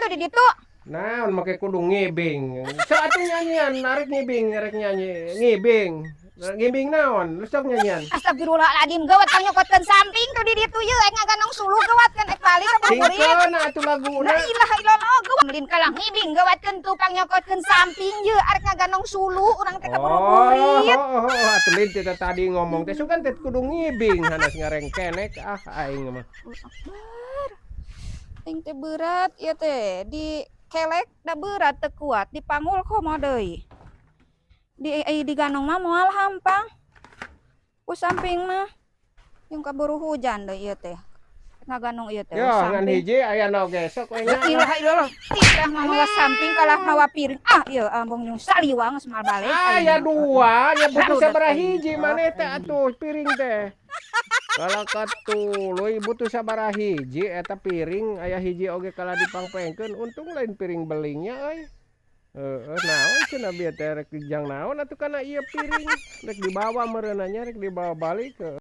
tuh di ditu. Naon make kudu ngibing. So atuh nyanyian, narik ngibing, rek nyanyi, ngibing. Ngibing naon? Lu sok nyanyian. Astagfirullahaladzim, gawat kang nyokotkeun samping tuh di ditu ye, aing ngaganong suluh gawat kan ek balik ka burit. Singkeun atuh laguna. La ilaha illallah, gawat melin kalah ngibing gawatkeun tupang nyokotkeun samping ye, arek ngaganong suluh urang teh kaburu Oh, burit. oh, atuh lain teh tadi ngomong teh sugan teh kudu ngibing hanas ngarengkenek ah aing mah. Akbar. Aing teh berat ieu teh di kelek da berat teu kuat dipanggul komo deui. Di diganong mah moal hampang. Ku samping mah jeung kaburu hujan deui ieu teh. Ngaganong ieu teh Ya, ngan samping. Hiji aya nu oge sok we La nya. ilaha illallah. Titah mah mawa samping kalah mawa piring. Ah, ieu ambung jeung saliwang geus moal balik. Aya dua, nya butuh Baru sabaraha datang. Hiji maneh teh atuh piring teh. Kalau katuluy butuh sabaraha hiji eta piring, aya hiji oge kalah dipangpengkeun, untung lain piring belingnya euy. Heeh, naon cenah bieu teh, rek dijang naon atuh kana ieu piring, rek dibawa meureun nya, rek dibawa balik.